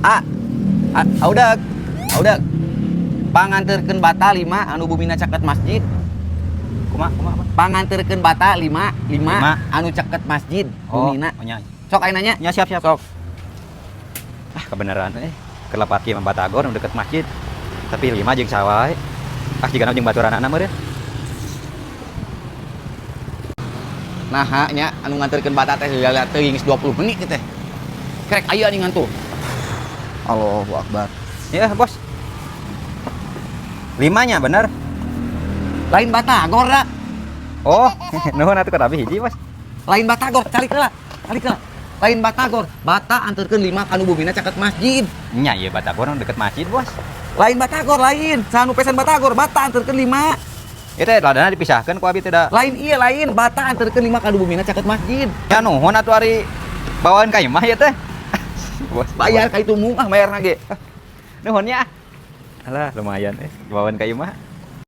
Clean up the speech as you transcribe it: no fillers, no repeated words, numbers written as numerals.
A. A, audak. Audak. Panganterkeun bata 5 anu bumina caket masjid. Kumaha kumaha apa? Panganterkeun bata 5 5 Lima. Anu caket masjid Oh, bumina. oh nya. Sok aya nanya. Nya, siap siap. Sok. Ah, kebenaran eh. Keur lepat kieu mah batagor nu deket masjid. Tapi lima jeung saha wae. Ah, jigana jeung baturanana meureun. Nah, nya anu nganterkeun bata teh lila teuing geus 20 menit teh. Krek aya nih ngantuh. Allahu Akbar. Ya, Bos. Limanya bener. Lain batagor da. Oh, nuhun atuh ka abi hiji, Bos. Lain batagor, calik heula. Calik heula. Lain batagor, bata anterkeun 5 kanu bumina caket masjid. Nya ieu batagor nu deket masjid, Bos. Lain batagor lain, saha nu pesan batagor, bata anterkeun 5. Ieu teh ladana dipisahkeun ku abi teh da. Lain iya lain, bata anterkeun 5 kanu bumina caket masjid. Ya nuhun atuh ari bawaan ka imah ieu teh. Bos, Bayar ka itu mung ah bayarna ge. Nuhun ya. Alah, lumayan eh bawaan ka imah.